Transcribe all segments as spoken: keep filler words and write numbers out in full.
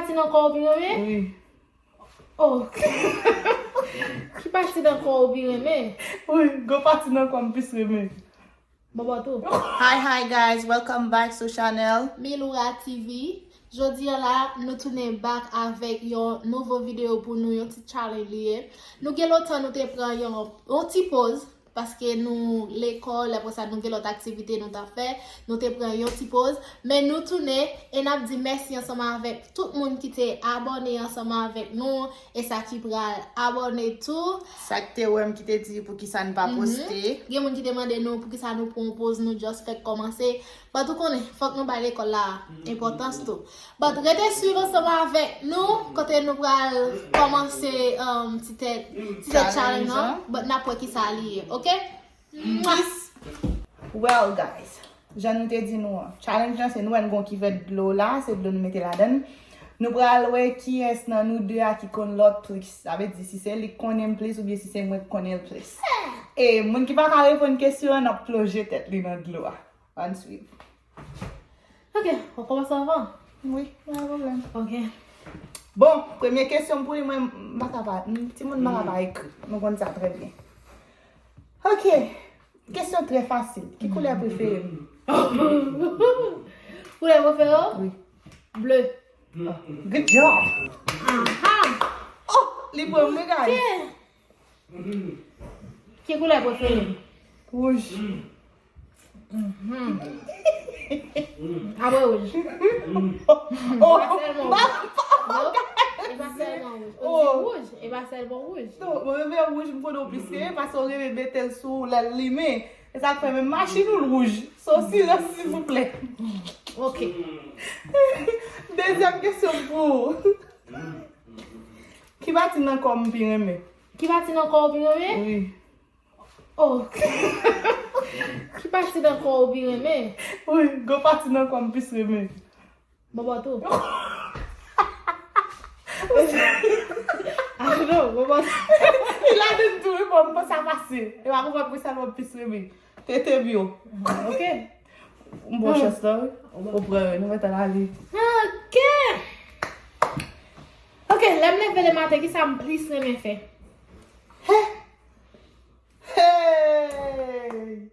Pati nan kò w pi renmen? Wi. Oh. Ki pati nan kò w pi renmen? Wi, gwo pati nan kò m plis renmen. Bòbò tou. Hi, hi guys, welcome back to channel Miloura T V. Jodi a la, nou tounen back avèk yon nouvo videyo pou nou, yon ti challenge li ye. Nou gen lontan nou te pran yon, yon ti poz, paske nou lekòl, apre sa nou gen lòt aktivite nou t ap fè, nou te pran yon ti poz, men nou tounen e n ap di mèsi ansanm avèk tout moun ki te abòne ansanm avèk nou, e sa ki pral abòne tou. Sa k te wè m ki te di poukisa n pa poste. Gen moun ki te mande nou poukisa nou pran yon poz, nou just fèk kòmanse. But ou konnen, fòk nou bay lekòl la enpòtans tou. But rete swiv ansanm avèk nou, kote nou pral kòmanse, um, ti tèt, ti tèt challenge lan, but n ap wè kisa li ye, ok? Mwah! Well, guys, jan nou te di nou an, challenge lan se nou wè n gon kivèt dlo la, se dlo nou mete ladan l. Nou pral wè kiyès nan nou de a ki konn lòt plis. Sa vle di si se li k konnen m plis oubyen si se mwen k konnen l plis. E moun ki pa ka reponn kesyon an, n ap plonje tèt li nan dlo a. Ann swiv. Ok, w ap kòmanse anvan? Wi, pa gen pwoblèm. Ok. Bon, premye kesyon m pou li, mwen, m pa ka pa, m, timoun m pa ka pa ekri. Nou konn sa trè byen. Ok, kesyon trè fasil. Ki koulè prefere m? Koulè prefere w? Wi. Ble. Oh, good job. Aha. Oh, li pran m, wi, guys. Ok. Ki koulè prefere m? Wouj. Mhm. Apre wouj. Oh, e pa sèlman wouj. Non, e pa sèlman wouj. Ou di wouj, e pa sèlman wouj. Non, mwen menm wouj, m konnen w plis ke, paske w renmen mete l sou lè l limen. E sa k fè menm machin ou l wouj. So, silans, silvouplè. Ok. Dezyèm kesyon pou ou. Ki pati nan kò m pi renmen? Ki pati nan kò w pi renmen? Wi. Oh. Ki pati nan kò w pi renmen? Wi, gwo pati nan kò m plis renmen. Bòbò tou. Ah, non, bòbò tou. Li ladan tou, wi, bon, m panse a pase. E pa pou mwen, pou sa, mwen plis renmen. Tete byo. Ah, ok. M ba w chans la, wi. Ou pran, nou mèt al ale. Ok. Ok, lè m leve le maten, kisa m plis renmen fè? Hey!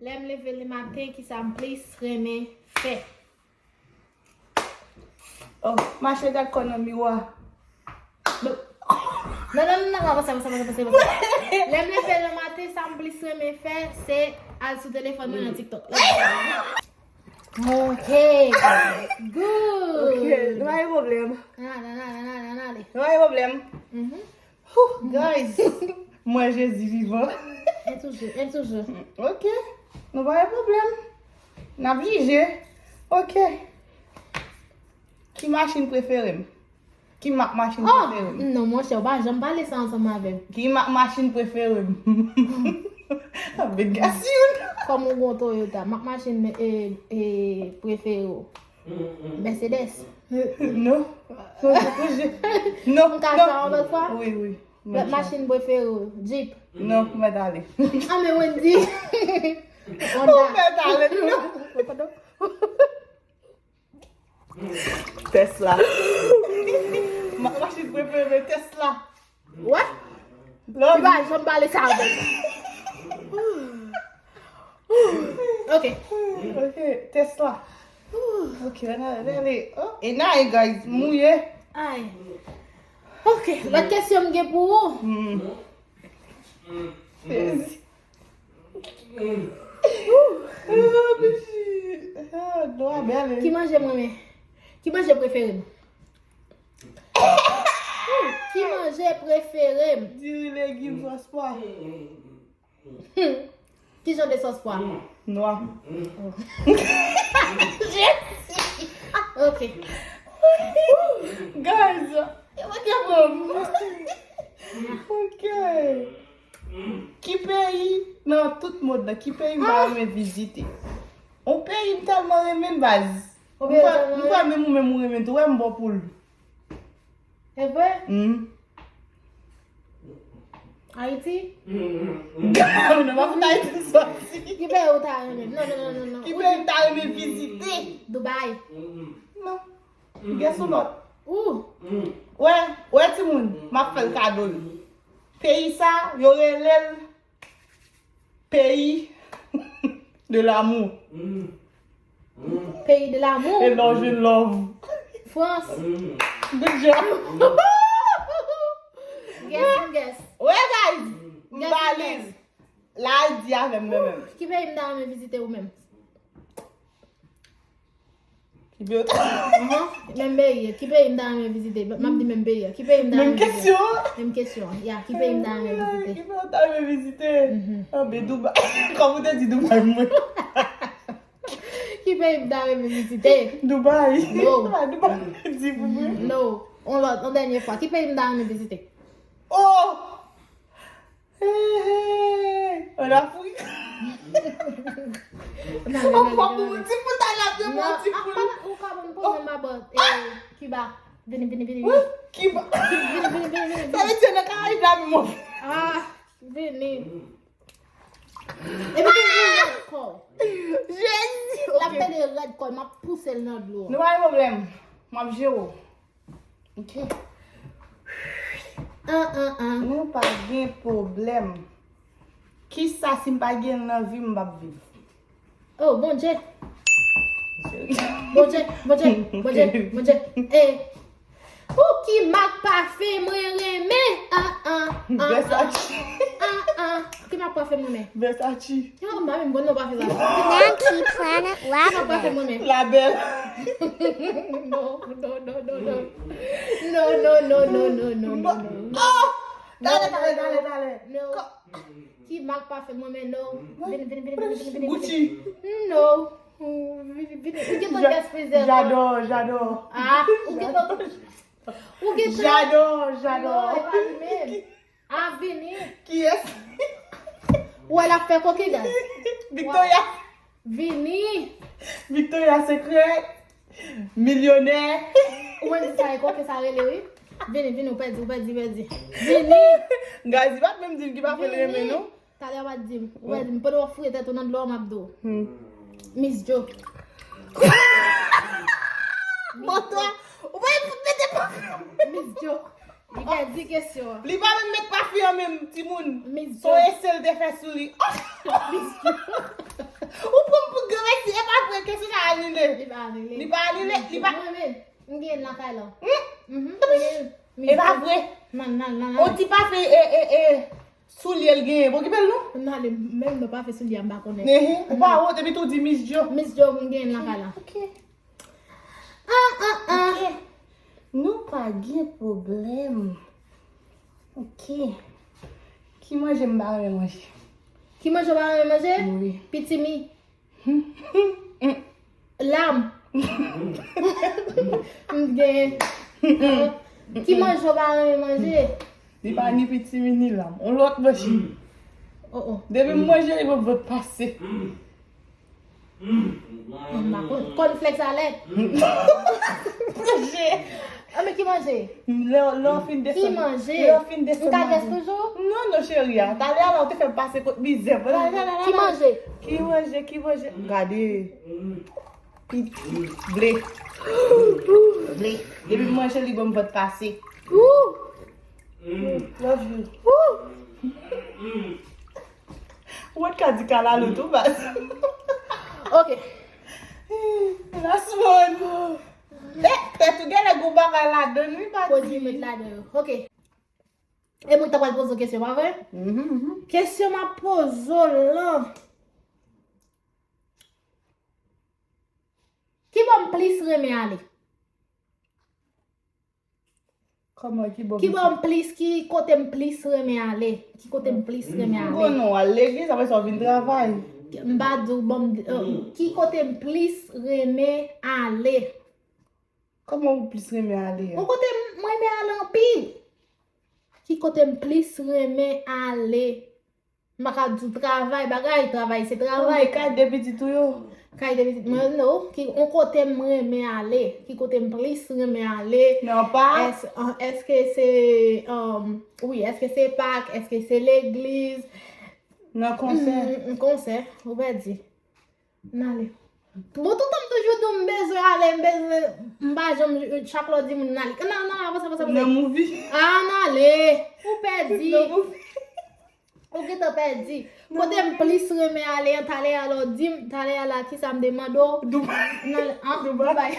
Lè m leve le maten, kisa m plis renmen fè? Oh, mache gad kò nan miwa. Non, non, non, non, non, avanse, avanse, avanse, avanse, avanse. Lè m leve le maten, sa m plis renmen fè, se al sou telefòn mwen nan TikTok. Ok. Good. Ok, nou pa gen pwoblèm. Nan, nan, nan, nan, nan, nan, ale. Nou pa gen pwoblèm. Mhm. Whew, guys, mwen Jezi vivan. E toujou, e toujou. Ok, nou pa gen pwoblèm. N ap jije. Ok. Ki machin prefere m? Ki mak machin prefere m? Oh, non, monchè, ou pa janm pale sa ansanm avè m. Ki mak machin prefere m? Sa bèt gas youn. Kòm ou gon Toyota, mak machin, e, e, prefere w? Mercedes. Non. Non, non, non. M ka fè yon lòt fwa? Wi, wi. Lòt machin prefere w? Jeep. Non, mèt ale. Ah, men Wendy. Honda. Ou mèt ale, non. Tesla. Ma-, machin prefere Tesla. What? Love. Li pa janm pale sa avè m. Ok. Ok, Tesla. Ok, ann ale, ann ale. Oh, e nan e, guys, mouye. Ay. Ok, lòt kesyon m gen pou ou. Hmm. Sezi. Ah, bichi. Ah, dlo a bèl, wi. Ki manje m renmen? Ki manje prefere m? Ki manje prefere m? Diri, legim, sòs pwa. Hmm. Ki jan de sòs pwa? Nwa. Oh. Jezi. Ok. Guys, yo pa ka pran m. Ok. Ki peyi nan tout mond lan, ki peyi m ta renmen vizite? On peyi m tèlman renmen l, baz. M kwè, m kwè menm ou menm ou renmen tou, wè m bon pou l. E vre? Hmm. Ayiti? Non, pa fout Ayiti m sòti. Ki peyi ou ta renmen? Non, non, non, non, non. Ki peyi m ta renmen vizite? Dubai. Non. Guess ou not? Ou. Wè, wè timoun, m ap fè l kado l. Peyi sa, yo rele l peyi de l'amour. Pays de l'amour. E love, love. France. Good job. Guess, guess. Wè guys, m Guess, valiz. Guess. La di avè m menm. Ki peyi m ta renmen vizite ou menm? Ki peyi? Menm peyi. Ki peyi m ta renmen vizite? M ap di menm peyi. Ki peyi m ta renmen vizite? Menm kesyon. Menm kesyon. Ya, ki peyi m ta renmen vizite? Ki peyi w ta renmen vizite? Anben Dubai. Kòm ou te di Dubai mwen. Ki peyi m ta renmen vizite? Dubai. No. Dubai di pou mwen. No. On lòt, on dènye fwa. Ki peyi m ta renmen vizite? Oh! Hey, hey. An Afrik. An Afrik. Ti pou ta la de mwen, ti pou. Ou ka ban m pwoblèm about eh, Cuba. Vini, vini, vini, vini. Kiba. Vini, vini, vini, vini. Sa vle di nan Karayib la menm. Ah, vini. Epi te gen rèd kò. Jezi. L ap pede rèd kò, m ap pouse l nan dlo. Nou pa gen pwoblèm. M ap jere w. Ok. An, an, an. Nou pa gen pwoblèm. Kisa si m pa gen l nan vi m, m p ap viv? Oh, Bondye. Bondye, Bondye, Bondye, Bondye. Eh. Ou ki mak pafen mwen renmen? Ah, ah, ah, ah. Versace. Ah, ah. Ki mak pafen mwen renmen? Versace. Yo, m pa menm konn non pafen sa. Yankee Planet Ki mak pafen Rapper. mwen renmen? La Belle. No, no, no, no, no. No, no, no, no, no, no, no, no. Oh! Talè, talè, talè, talè. No. Ki mak pafen mwen renmen? No. Vini, vini, vini, vini, vini, vini. Gucci. No. Vini, vini. Ou gen ton Guess Freezer. J'adore, j'adore. Ah, ou gen ton. Ou gen ton. J'adore, Non, j'adore. E pa li menm. Ah, vini. Kiyès? Ou wè l ap fè koke, guys. Victoria. Vini. Victoria Secret. Milyonè. Ou wè sa e koke sa rele, wi. Vini, vini, ou pèdi, ou pèdi, pèdi. Vini. Guys, li pa t menm di m ki pa fè l renmen, non. Talè w pa t di m. Ou pèdi, m pèdi, w ap fouye tèt ou nan dlo, m ap di w. Hmm. Miss Joe. Bon, twa. Ou pa fout mete pafen. Miss Joe. Li pèdi kesyon an. Li pa menm met pafen an menm, timoun. Miss Son Joe. Ese l te fè sou li. Ou pran m pou granmesi, e pa vre, kesyon sa anile. Li pa anile. Li pa anile, li pa. Mwen menm, m gen lakay la. Hmm? Mhm, m gen. E pa vre. Nan, nan, nan, On nan. ti pafen e, e, e, soulye l genyen. Bon, ki bèl non? M ale, menm non pafen soulye a m pa konnen. Ehe, ou pa wont, epi tou di Miss Joe. Miss Joe, m gen lakay la. Ok. Ah, ah, ah. Ok. Nou pa gen pwoblèm. Ok. Ki manje m pa renmen manje? Ki manje w pa renmen manje? Wi. Pitimi. Lam. M gen. Ki manje w pa renmen manje? Li pa ni pitimi ni lam. On lòt manje. Oh, oh. Depi m manje, li ban m vant pase. M pa konn. Cornflakes a lèt. Manje. Ah, men ki manje? Lè lè w fin desann. Ki manje? Lè w fin desann. M ka guess toujou? Non, non, cheri. A talè a la, ou te fè m pase kot mizè. Bon, la, la, la, la, Ki la. Manje? Ki manje, ki manje? Gade. Pi ble. Ble. Depi m manje, li ban m vant pase. Ooh. Love you. Ou wè ka di kalalou tou baz. Ok. Last one. Eh, tèt ou genlè gon bagay ladann wi, pati. Pwodui met ladan yo. Ok. E mwen ki ta pral poze w kesyon, pa vre? Mhm, mhm. Kesyon m ap poze w lan. Ki bò m plis renmen ale? Kòman ki bò? Ki bò m plis, ki kote m plis renmen ale? Ki kote m plis renmen ale? Bon, non, al legliz, apre sa w vin travay. M pa di w bò m, euh, ki kote m plis renmen ale? Kòman ou plis renmen ale a? Yon kote m, mwen renmen ale anpil. Ki kote m plis renmen ale? M pa ka di w travay, bagay, travay se travay. Kay de pitit ou yo. Kay de pitit mwen, no. Ki, yon kote m renmen ale? Ki kote m plis renmen ale? Nan pak? Ès-, an, èske se, um, wi, èske se pak? Èske se legliz? Nan konsè? Mm, mm, konsè, ou pèdi. N ale. Bon, tout tan m toujou Yo di m bezwen ale, m bezwen, m pa janm, chak lè w di moun n ale. Nan, nan, avanse, avanse, avanse. Nan movie. Ah, n ale. Ou pèdi. Nan movie. Ou gentan pèdi. Kote m plis renmen ale an, talè a lè w di m, talè a la, kisa m te mande w? Dubai. Nan, an, Dubai. Dubai.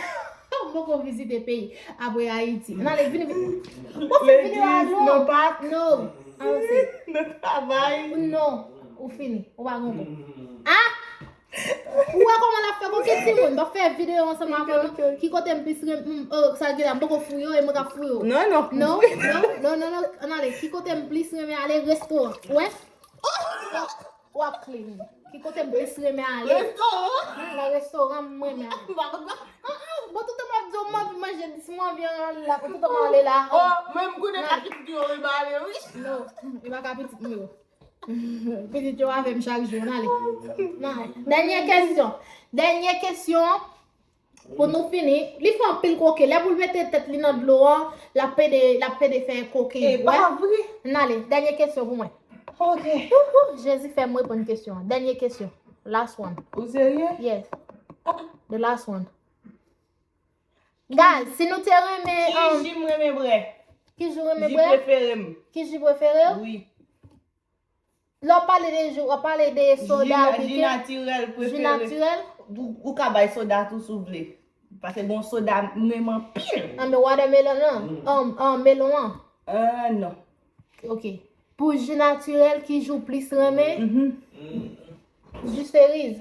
M poko vizite peyi apre Ayiti. N ale, vini, vini. Bon, fè videyo a, non. Nan pak. Non. Avanse. Nan travay. Non. Ou fini. Ou pa gon bon. Ah! Ou wè kòman l ap fè koke timoun? N ap fè videyo ansanm avè nou. Ki kote m plis renmen, oh, sa gen la, m poko fouye w e mwen k ap fouye w. Non, non. Non, non, non, non, non, ann ale. Ki kote m plis renmen ale? Restoran. Ou wè? W ap clean. Ki kote m plis renmen ale? Restoran. Hmm, nan restoran m renmen ale. Ah, ah, bon, toutan m ap di w, m anvi manje, si m anvi ale la, toutan m ale la. Oh, men m konnen pa ki pitit yo, wi, m ale, wi. Non, e pa ka pitit mwen yo. Pitit yo avè m chak jou, n ale. N ale. Dènye kesyon. Dènye kesyon. Pou nou fini, li fè anpil koke. Lè pou l mete tèt li nan dlo an, l ap pede, l ap pede fè koke. E pa vre. N ale. Dènye kesyon pou mwen. Ok. Ouhou, Jezi fè m reponn kesyon an. Dènye kesyon. Last one. Ou serye? Yes. The last one. Guys, si nou te renmen, um, ki ji m renmen bwè? Ki ji w renmen bwè? Ji prefere m. Ki ji prefere w? Wi. Lè w pale de ji, w ap pale de soda, ji, ji natirèl prefere. Ji natirèl? Ou, ou ka bay soda tou si w vle. Paske gon soda m renmen anpil. Anben, watermelon an? An, an, melon an? Ah, non. Ok. Pou ji natirèl, ki ji w plis renmen? Mhm. Ji seriz?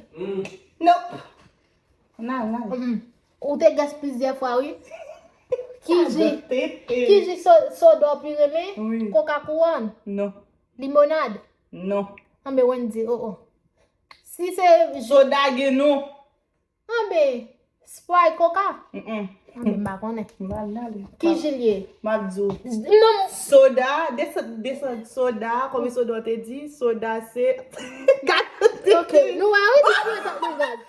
Nope. Nan, nan. Mm. Ou te gès plizyè fwa, wi. Ki ji, ki ji so-, soda w pi renmen? Wi. Coca Cola? Non. Limonad? Non. Anben, Wendy, oh, oh. Si se ji soda gen non. Anben, Sprite, Coca? Mm-mm. Anben, m pa konnen. M pa nale. Ki ji l ye? M ap di w. Non. Soda, desann, desann soda, konbyen soda w te di? Soda se, gad. Ok, nou wè, wi, di pou etan nou gad.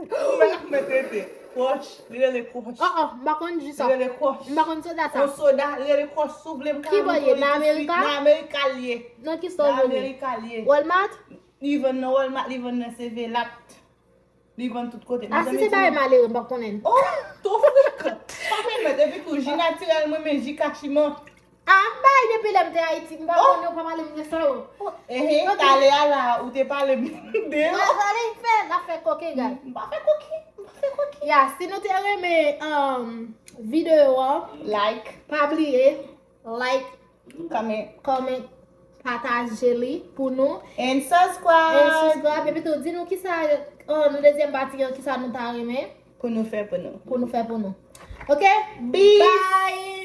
Ou wè l ap mete te. Crush. Li rele crush. Oh, oh, m pa konn ji sa. Li rele crush. M pa konn soda sa. Yon soda, li rele crush. Si w vle, m ka montre w li tousuit. Ki bò l ye? Nan Amerika? Nan Amerika l ye. Nan ki store w vle? Nan Amerika l ye. Walmart? Li vann nan Walmart, li vann nan Seven Up. Li vann tout kote. Ah, si se bagay malere, m pa konnen. Oh, tou frik. Pa pèmèt, epi tou, ji natirèl, mwen, men ji kachiman. Ah, bay depi lè m te Ayiti, m pa konnen, ou pa pale m de sa yo. Ehe, talè a la, ou te pale m de yo. Nan sa li fè, l ap fè koke, guys. M pa fè koke, m pa fè koke. Ya, si nou te renmen, um, videyo an, like, pa bliye, like, comment, comment, pataje li pou nou. And subscribe. And subscribe. Epi tou, di nou kisa, uh, nan dezyèm pati an, kisa nou ta renmen. Pou nou fè pou nou. Pou nou fè pou nou. Ok? Peace. Bye.